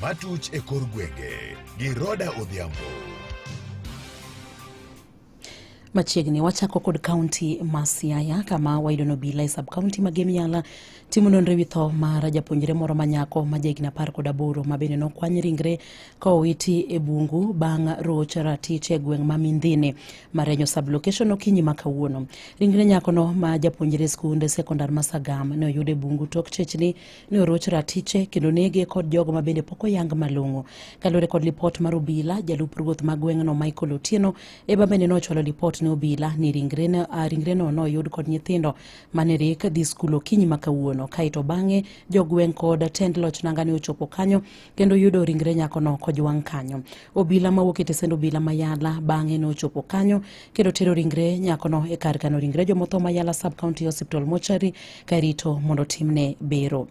Matuch e kor gwenge gi Roda Odhiambo. Machiegni wachako kod kaunti ma Siaya kama wayudo ni obila e sub kaunti ma Gem Yala timo nonro ewi tho mar japuonjre moro ma nyako ma jahigni 18 ma bende nokwany ringre ka owiti e bungu bang' roch ratich e gweng' ma Mindhini Marenyo sub location okinyi ma kawuono. Ringre nyakono ma japuonjre e skund sekondar ma Sagam ne oyud e bungu tok chechni ne oroch ratiche kendo nege kod jogo ma bende pok oyang malong'o. Kaluwore kod lipot mar obila, jalup ruoth ma gweng'no Michael Otieno ema bende nochwalo lipot ne obila ni ringreno noyud kod nyithindo mane rik dhi skul okinyi ma kawuono. Kaeto bang'e jogweng' kod tend loch nanga ne ochopo kanyo kendo yudo ringre nyakono kojwang' kanyo. Obila mawuok e tesend obila ma Yala bang'e nochopo kanyo kendo tero ringre nyakono e kar kano ringre jomotho ma Yala Sub County Hospital Mortuary ka irito mondo timne bero.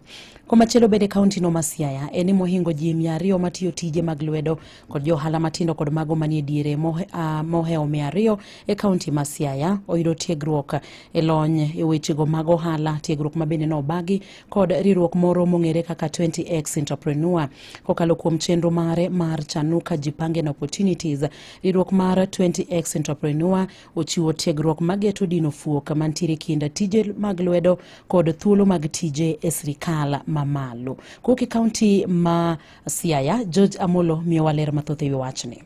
Komachielo bende kaunti no ma Siaya en ni mohingo ji 200 matiyo tije mag lwedo kod jo ohala matindo kod mago manie diere mohewo 200 e kaunti ma Siaya oyudo tiegruok e lony e wechego mag ohala, tiegruok ma bende nobagi kod riwruok moro mong'ere kaka 20x Entrepreneur. Kokalo kuom chenro mare mar Chanuka Jipange na Opportunities, riwruok mar 20x Entrepreneur ochiwo tiegruok mageto dino fuok mantiere kind tije mag lwedo kod thuolo mag tije e sirikal mamalo. Kowuok e kaunti ma Siaya, George Amolo miyowa ler mathoth e wi wachni.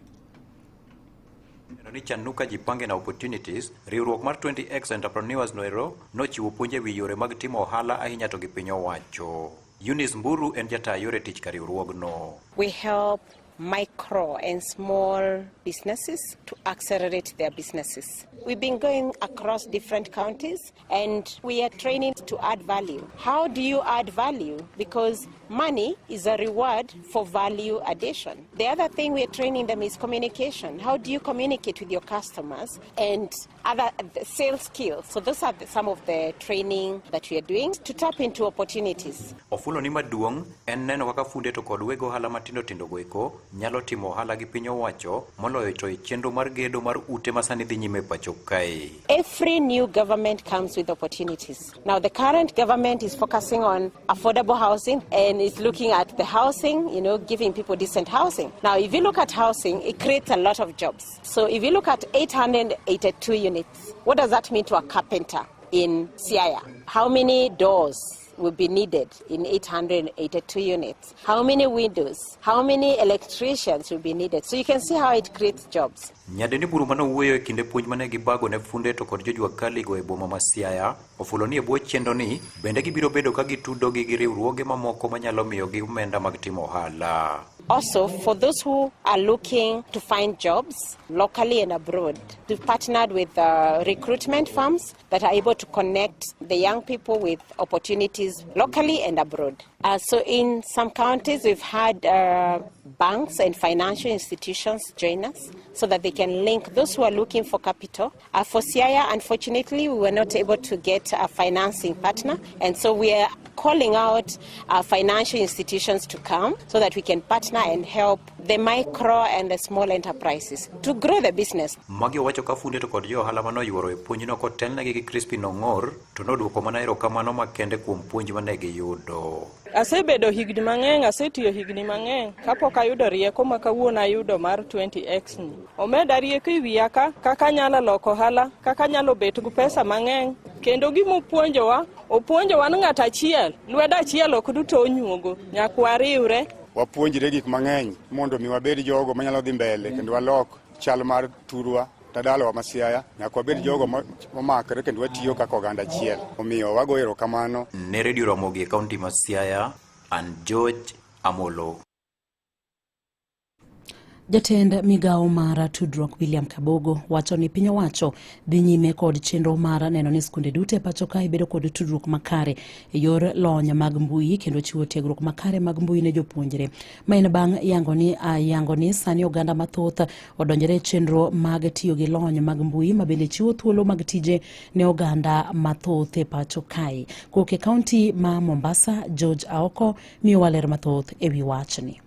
Neno ni Chanuka Jipange na Opportunities, riwruok mar 20X Entrepreneurs noero nochiwo puonj e wi yore mag timo ohala ahinya to gi piny owacho. Eunice Mburu en jata yore tich ka riwruogno. We help micro and small businesses to accelerate their businesses. We've been going across different counties and we are training to add value. How do you add value? Because money is a reward for value addition. The other thing we are training them is communication. How do you communicate with your customers and other sales skills? So those are some of the training that we are doing to tap into opportunities. Ofulo ni maduong' en neno kaka funde to kod weg ohala matindo tindo goeko nyalo timo ohala gi piny owacho moloyo to e chenro mar gedo mar ute ma sani dhi nyime e pacho kae. Every new government comes with opportunities. Now the current government is focusing on affordable housing and is looking at the housing, giving people decent housing. Now if you look at housing, it creates a lot of jobs. So if you look at 882 units, what does that mean to a carpenter in Siaya? How many doors will be needed in 882 units? How many windows? How many electricians will be needed? So you can see how it creates jobs. Nyadendi Buru mane owuoyo e kinde puonj mane gibago ne funde to kod jojua kali go e boma ma Siaya, ofulo ni e bwo chenro ni bende gibiro bedo ka gitudogi gi riwruoge mamoko manyalo miyogi omenda mag timo ohala. Also, for those who are looking to find jobs locally and abroad, we've partnered with recruitment firms that are able to connect the young people with opportunities locally and abroad. So in some counties, we've had banks and financial institutions join us so that they can link those who are looking for capital. For Siaya, unfortunately, we were not able to get a financing partner, and so we are calling out financial institutions to come so that we can partner and help the micro and the small enterprises to grow the business. Magi owacho ka funde to kod jo ohala mane oyuoro e puonjno kotelnegi gi Crispin Ong'or to nodwoko mana erokamano makende kuom puonj mane giyudo. Asebedo higni mang'eny, asetiyo higni mang'eny kapok ayudo rieko ma kawuono ayudo mar 20x ni. Omeda rieko e wiya ka, kaka anyalo loko ohala, kaka anyalo bet gi pesa mang'eny. Kendo gima opuonjowa, opuonjowa ni ng'ato achiel, lwedo achiel ok duto onyuogo, nyaka wariwre. Wapuonjre gik mang'eny mondo mi wabed jogo manyalo dhi mbele kendo walok chal mar thurwa tadalawa ma Siaya, nyaka wabed jogo momakre kendo watiyo kaka oganda achiel. Omiyo wago erokamano. Ne Radio Ramogi e kaunti ma Siaya, an George Amolo. Jatend migawo mar tudruok William Kabogo wacho ni piny owacho dhi nyime kod chenro mar neno ni skunde duto e pacho kae bedo kod tudruok makare e yor lony mag mbui kendo chiwo tiegruok makare mag mbui ne jopuonjre. Ma en bang' yango ni sani oganda mathoth odonjore e chenro mag tiyo gi lony mag mbui ma bende chiwo thuolo mag tije ne oganda mathoth e pacho kae. Kowuok e kaunti ma Mombasa, George Aoko miyowa ler mathoth e wi wachni.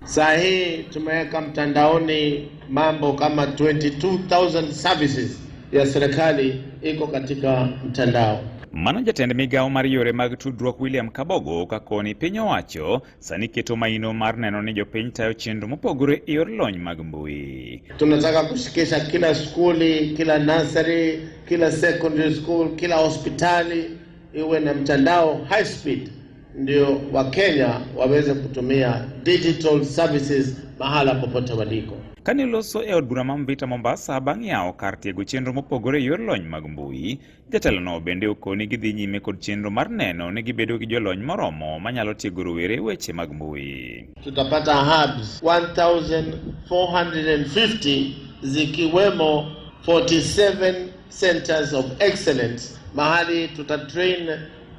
Saa hii tumeweka mtandaoni mambo kama 22,000 services ya serikali iko katika mtandao. Mano jatend migawo mar yore mag tudruok William Kabogo ka koni piny owacho sani keto maino mar neno ni jopiny tayo chenro mopogore e yor lony mag mbui. Tunataka kushikisha kila skuli, kila nursery, kila secondary school, kila hospitali iwe na mtandao high speed, ndio Wakenya waweze kutumia digital services mahala popote waliko. Kane loso e od bura ma Mvita Mombasa bang' yawo kar tiego chenro mopogore e yor lony mag mbui, jatelono bende okoni gidhi nyime kod chenro mar neno ni gibedo gi jolony moromo manyalo tiego rowere e weche mag mbui. Tutapata hubs 1450 zikiwemo 47 centers of excellence, mahali tutatrain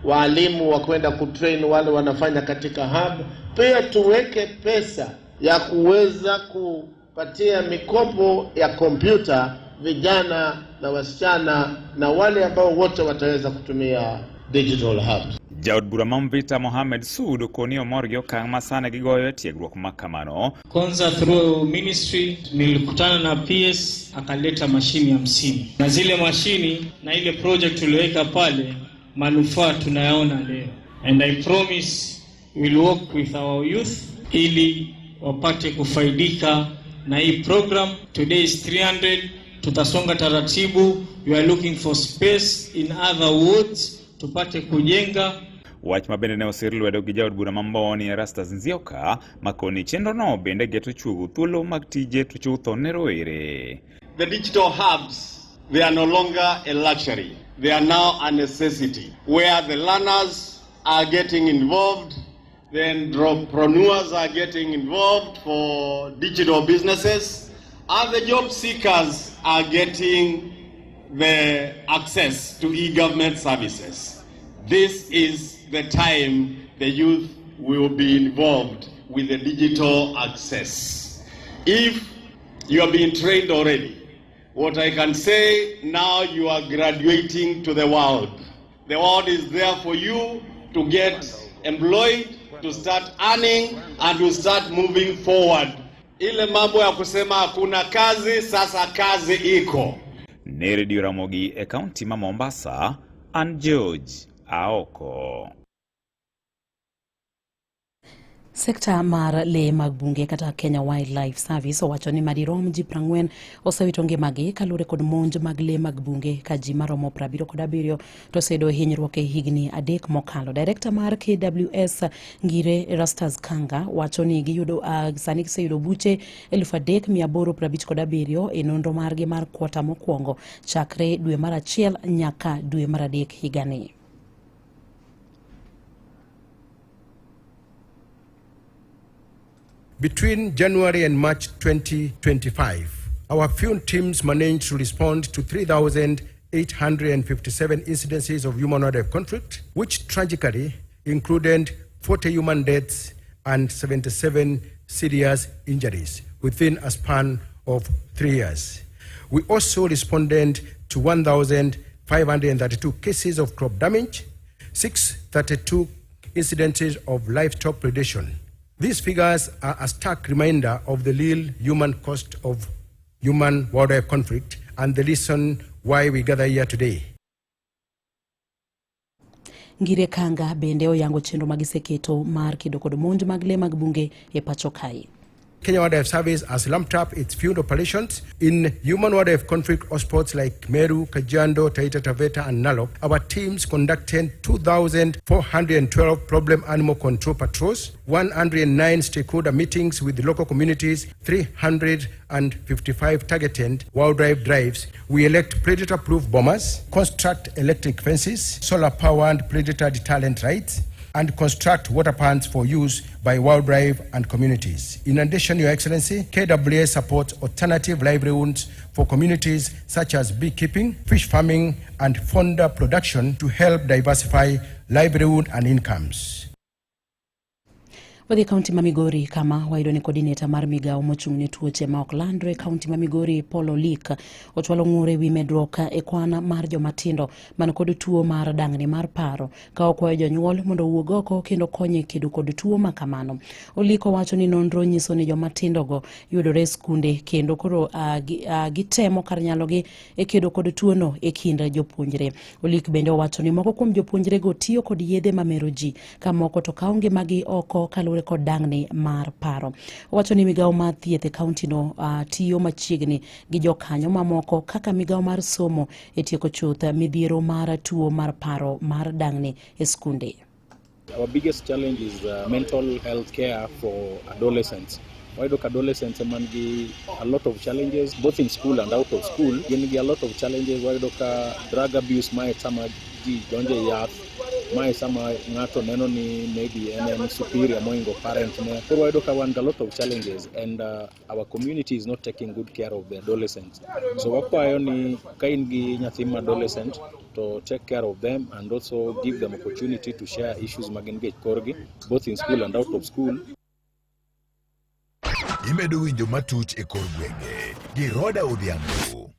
waalimu wa kwenda kutrain wale wanafanya katika hub. Pia tuweke pesa ya kuweza kupatia mikopo ya kompyuta vijana na wasichana na wale ambao wote wataweza kutumia digital hubs. Jaod bura ma Mvita Mohamed Sud okoni omor gi okang' ma sani gigoyo e tiegruok ma kamano. Kwanza through ministry nilikutana na PS akaleta mashini 50 na zile mashini na ile project tuliweka pale, manufaa tunayaona leo, and I promise we'll work with our youth ili wapate kufaidika na hii program. Today is 300, tutasonga taratibu. We are looking for space in other wards tupate kujenga. Wach ma bende ne osir lwedo gi jaod bura ma Mboni Erastus Nzioka makoni chenrono bende geto chuogo thuolo mag tije to chutho ne rowere. The digital hubs, they are no longer a luxury. They are now a necessity, where the learners are getting involved, the entrepreneurs are getting involved for digital businesses, and the job seekers are getting the access to e-government services. This is the time the youth will be involved with the digital access. If you have been trained already, what I can say now, you are graduating to the world. The world is there for you to get employed, to start earning and to start moving forward. Ile mambo ya kusema hakuna kazi, sasa kazi iko. Ne Radio Ramogi e kaunti ma Mombasa, an George Aoko. Sekta mar lee mag bunge kata Kenya Wildlife Service owacho ni madirom ji 40 osewito ngimagi kaluwore kod monj mag lee mag bunge ka ji maromo 77 to oseyudo hinyruok e higni 3 mokalo. Direkta mar KWS Ngire Erastus Kanga wacho ni giyudo sani giseyudo buche 3857 e nonro margi mar kwota mokwongo chakre dwe mar 1 nyaka dwe mar 3 higani. Between January and March 2025, our field teams managed to respond to 3,857 incidences of human-wildlife conflict, which tragically included 40 human deaths and 77 serious injuries within a span of 3 years. We also responded to 1,532 cases of crop damage, 632 incidences of livestock predation. These figures are a stark reminder of the real human cost of human-wildlife conflict and the reason why we gather here today. Ngire Kanga bende oyango chenro magiseketo mar kedo kod monj mag lee mag bunge e pacho kae. Kenya Wildlife Service has ramped up its field operations in human wildlife conflict hotspots like Meru, Kajiado, Taita Taveta, and Narok. Our teams conducted 2,412 problem animal control patrols, 109 stakeholder meetings with local communities, 355 targeted wildlife drives. We elect predator-proof bombers, construct electric fences, solar-powered predator deterrent lights, and construct water ponds for use by wildlife and communities. In addition, Your Excellency, KWS supports alternative livelihoods for communities such as beekeeping, fish farming, and fodder production to help diversify livelihood and incomes. Wadhi kaunti ma Migori kama wayudo ni coordinator mar migawo mochung' ne tuoche ma ok landre e kaunti ma Migori Paul Olik ochwalo ng'ur ewi medruok e kwan mar joma tindo man kod tuo mar dang'ni mar paro ka okwayo jonyuol mondo owuog oko kendo konye kedo kod tuo ma kamano. Olik owacho ni nonro nyiso ni joma tindogo yudore e skunde kendo koro gitemo kar nyalogi e kedo kod tuono e kind jopuonjre. Olik bende owacho ni moko kuom jopuonjrego tiyo kod yedhe mamero ji ka moko to kawo ngimagi oko kaluwore kod dang'ni mar paro. Owacho ni migawo mar thieth e kauntino tiyo machiegni gi jokanyo mamoko kaka migawo mar somo e tieko chuth midhiero mar tuo mar paro mar dang'ni e skunde. Our biggest challenge is mental health care for adolescents. Wayudo ka adolescents man gi a lot of challenges both in school and out of school. Gin gi a lot of challenges. Wayudo ka drug abuse mae sama ji donjo e yath, mae sama ng'ato neno ni maybe en superior moingo parent ne. Koro wayudo ka wan gi a lot of challenges and our community is not taking good care of the adolescents. So wakwayo ni ka in gi nyathi ma adolescent to take care of them and also give them opportunity to share issues ma gin go e korgi both in school and out of school. Imedo winjo matuch e kor gwenge gi Roda Odhiambo.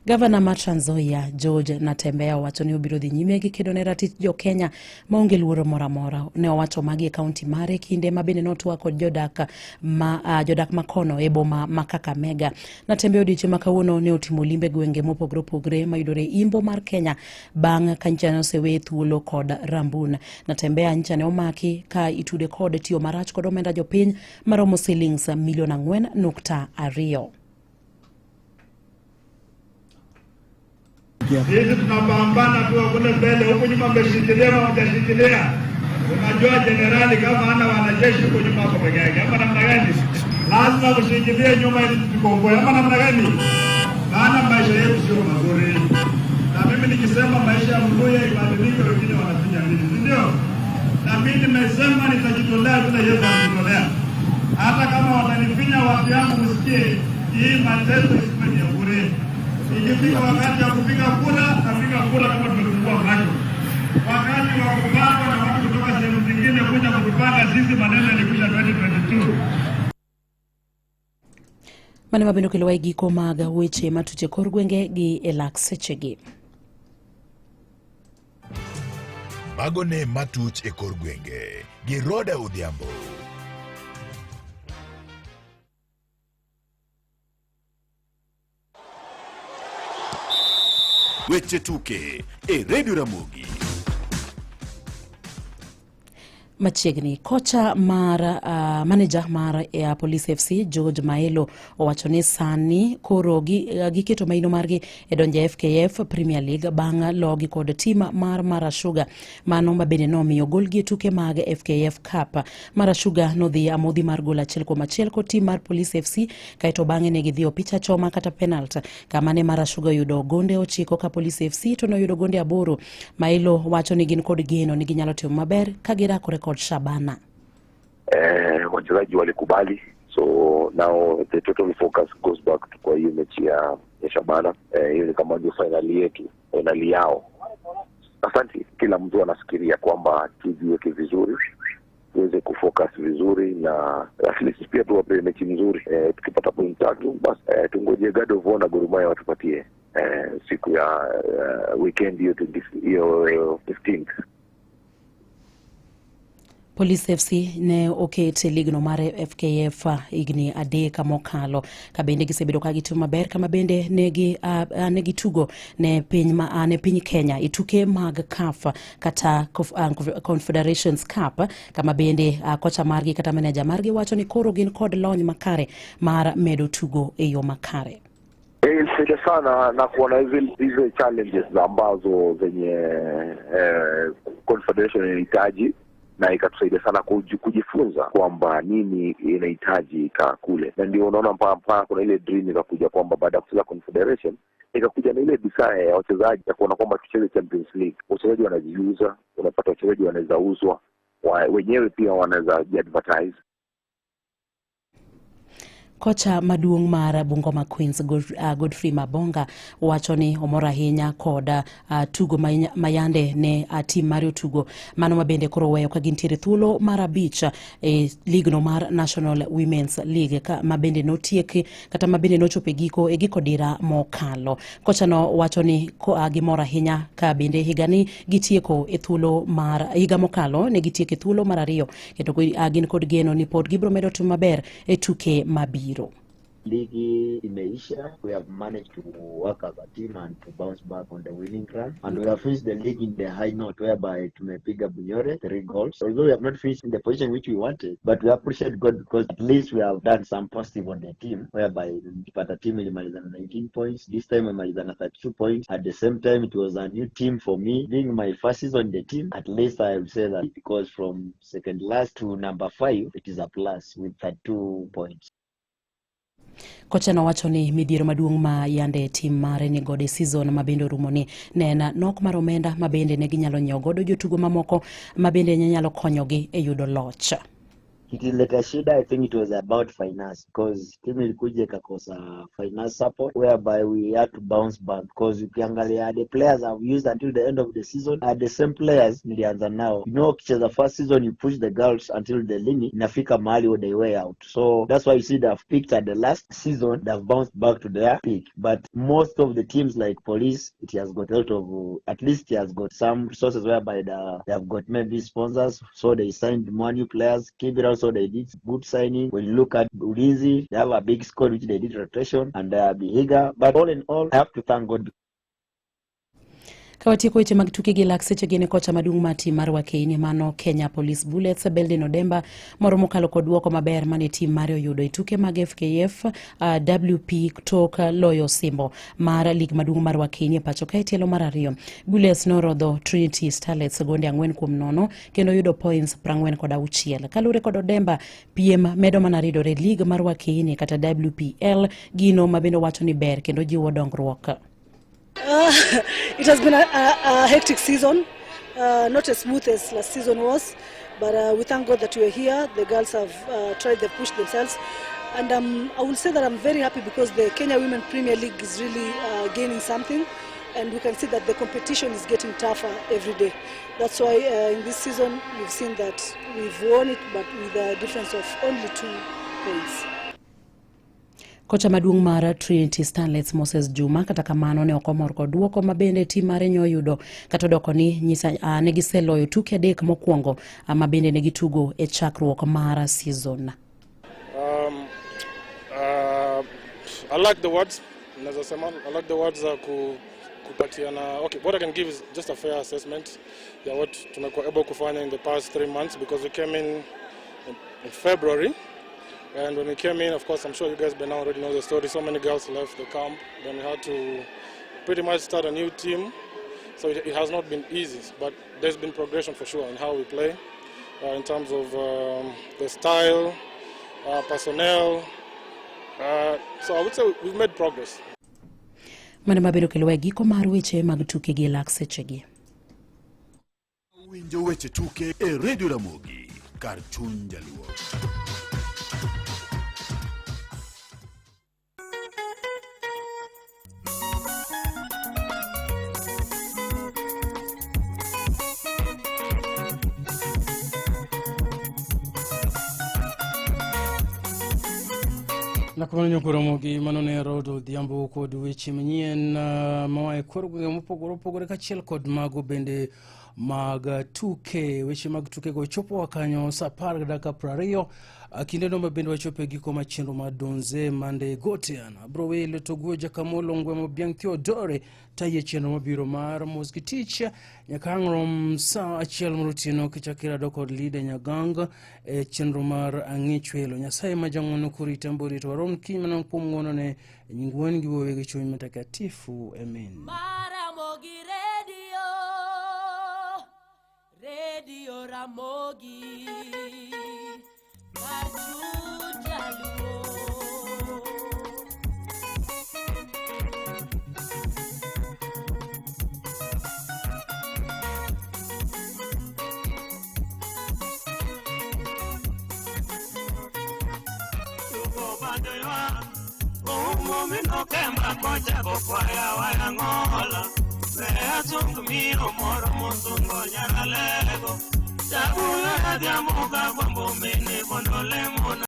Gavana ma Trans Nzoia George Natembeya owacho ni obiro dhi nyime gi kedo ne ratich jo Kenya maonge luoro moro amora. Ne owacho magi e kaunti mare kinde ma bende notwak kod jodak makono e boma ma Kakamega. Natembeya odiochieng' ma kawuono ne otimo limbe gwenge mopogore opogore mayudore imbo mar Kenya bang' ka nyicha ne osewe thuolo kod Rambun. Natembeya nyicha ne omaki ka itude kod tiyo marach kod omenda jopiny maromo silings milion 4.2. Sisi tunapambana tu kule mbele, huku nyuma mmeshikilia ama hujashikilia. Unajua jenerali kama ana wanajeshi huko nyuma hapo peke yake, ama namna gani? Lazima mshikilie nyuma ili tukomboe, ama namna gani? Maana maisha yetu sio mazuri. Na mimi nikisema maisha ya Mluya ibadilike, wengine wanafinya mimi, si ndio? Na mimi nimesema nitajitolea vile Yesu alijitolea. Hata kama watanifinya watu yangu, msikie hii mateso isiwe ni ya bure. Ikifika wakati wa kupiga kura, napiga kura kama tumefungua macho. Wakati wa kupangwa na watu kutoka sehemu zingine kuja kutupanga sisi, maneno yalikwisha 2022. Mano mabende okelowa e giko mag weche matuch e kor gwenge gi e lak sechegi. Mago ne matuch e kor gwenge gi Roda Odhiambo. Weche tuke e Radio Ramogi. Machiegni kocha mar manager mar Police FC George Maelo owacho ni sani koro giketo maino margi e donjo e FKF Premier League bang' logi kod tim mar Mara Sugar. Mano ma bende nomiyo golgi e tuke mag FKF Cup. Mara Sugar nodhi amodhi mar gol 1-1 kod tim mar Police FC kaeto bang'e ne gidhi opich achoma kata penalt kama ne Mara Sugar oyudo gonde 9 ka Police FC to noyudo gonde 8. Maelo wacho ni gin kod geno ni ginyalo timo maber ka girakore kod Shabana. Wachezaji walikubali, so now the total focus goes back to kwa hiyo mechi ya Shabana. Hiyo ni kama ndio finali yetu, finali yao. Asante, kila mtu anafikiria kwamba tujiweke vizuri, tuweze kufocus vizuri na at least pia tuwape mechi nzuri. Tukipata point 3 basi tungoje God of War na Gor Mahia watupatie siku ya weekend hiyo 15th. Police FC ne oket e ligno mar FKF higni 3 mokalo ka bende gisebedo ka gitimo maber kama bende ne gitugo ne piny Kenya e tuke mag CAF kata Confederations Cup kama bende kocha margi kata meneja margi wacho ni koro gin kod lony makare mar medo tugo e yo makare. Ilisaidia sana na kuona hizo challenges ambazo zenye Confederation inahitaji, na ikatusaidia sana kujifunza kwamba nini inahitajika kule. Na ndio unaona mpaka kuna ile dream ikakuja kwamba baada ya kucheza Confederation ikakuja na ile desire ya wachezaji ya kuona kwamba tucheze Champions League. Wachezaji wanajiuza, unapata wachezaji wanaweza uzwa, wenyewe pia wanaweza jiadvertise. Kocha maduong' mar Bungoma Queens Godfrey Mabonga wacho ni omor ahinya kod tugo mayande ne tim mare otugo mano mabende koro weyo ka gintiere thuolo mar abich e ligno mar National Women's League ka mabende notieki kata mabende nochopo e giko e giko dira mokalo. Kocha no wacho ni gimor ahinya ka bende higani gitieko e thuolo mar higa mokalo ne gitieko e thuolo mar ariyo kendo gin kod geno ni pod gibiro medo timo maber e tuke mabiro. Ligi imeisha. We have managed to work as a team and to bounce back on the winning run. And we have finished the league in the high note whereby tumepiga Bunyore 3 goals. Although we have not finished in the position which we wanted, but we appreciate God because at least we have done some positive on the team, whereby tulipata team ilimalizana 19 points. This time imemalizana 32 points. At the same time, it was a new team for me. Being my first season in the team, at least I would say that because from second last to number 5, it is a plus with 32 points. Kocha nowacho ni midhiero maduong' ma yande tim mare ni godo e season ma bende orumo ni ne en nok mar omenda ma bende ne ginyalo nyiewo godo jotugo mamoko ma bende ne nyalo konyogi e yudo loch. Ikileta shida, I think it was about finance because timu ilikuja ikakosa finance support whereby we had to bounce back because ukiangalia the players I've used until the end of the season are the same players nilianza nao. You know, ukicheza first season you push the girls until the limit, inafika mahali where they wear out. So that's why you see they've peaked at the last season, they've bounced back to their peak. But most of the teams like Police, it has got a lot of, at least it has got some resources whereby they have got maybe sponsors, so they signed more new players. Kibera also they did good signing. When you look at Ulinzi, they have a big squad which they did rotation, and Bihiga. But all in all, I have to thank God. Kawatieko weche mag tuke gi lak seche gini kocha maduong' mar tim mar Wakeini mano Kenya Police Bullets Beldin Odemba moro mokalo kod duoko maber mane tim mare oyudo e tuke mag FKF WP tok loyo osimbo mar lig maduong' mar Wakeini e pacho kae tielo mar ariyo. Bullets norodho Trinity Starlets gonde 4-0 kendo yudo points 46. Kaluwore kod Odemba, piem medo mana ridore lig mar Wakeini kata WPL gino mabende wacho ni ber kendo jiwo dongruok. It has been a hectic season, not as smooth as last season was, but we thank God that we are here. The girls have tried, they've pushed themselves, and I will say that I'm very happy because the Kenya Women Premier League is really gaining something, and we can see that the competition is getting tougher every day. That's why in this season we've seen that we've won it, but with a difference of only 2 points. Kocha maduong' mar Trinity Starlets Moses Juma kata kamano ne ok omor kod duoko ma bende tim mare nyo oyudo kata odoko ni nyisa ne giseloyo tuke 3 mokwongo ma bende ne gitugo e chakruok mar season. I like the words. Naweza sema I like the words za kupatiana. Okay, what I can give is just a fair assessment ya what tumekuwa able kufanya in the past 3 months because we came in February. And when we came in, of course, I'm sure you guys by now already know the story. So many girls left the camp. Then we had to pretty much start a new team. So it has not been easy, but there's been progression for sure in how we play, in terms of the style, personnel. So I would say we've made progress. Mano mabedo kelo e giko mar weche mag tuke gi lak sechegi. Winjo weche tuke e Radio Ramogi kar chuny Jaluo. Nakamano nyoko Ramogi mano ne Rodo Odhiambo kod weche manyien moa e kor gwenge mopogore opogore kaachiel kod mago bende mag tuke. Weche mag tuke go chopowa kanyo sa 10:20 kindeno ma bende wachopo e giko mar chenro mar Donze Mande Gotian. Abro welo to guo Jakamolo Ngwemo Biang Theodore taye chenro mabiro mar Mos gi Tich nyaka ang' rom sa 1 mar otieno kichako irado kod Lida Nyagang e chenro mar Ang'ich Welo. Nyasaye ma jang'wono korita mborito warom kiny mana kuom ng'wonone e nying Wuon gi Wuowi gi Chuny Mtakatifu. Amen. Ramogi Radio, Radio Ramogi, kar chuny Jaluo. joywak Oumo mino kemba kochako kwaya wayang'ola We asung miyo moro mosungo nyaralego Jabuyo adhiambo ka gwambo mine bondo lemo.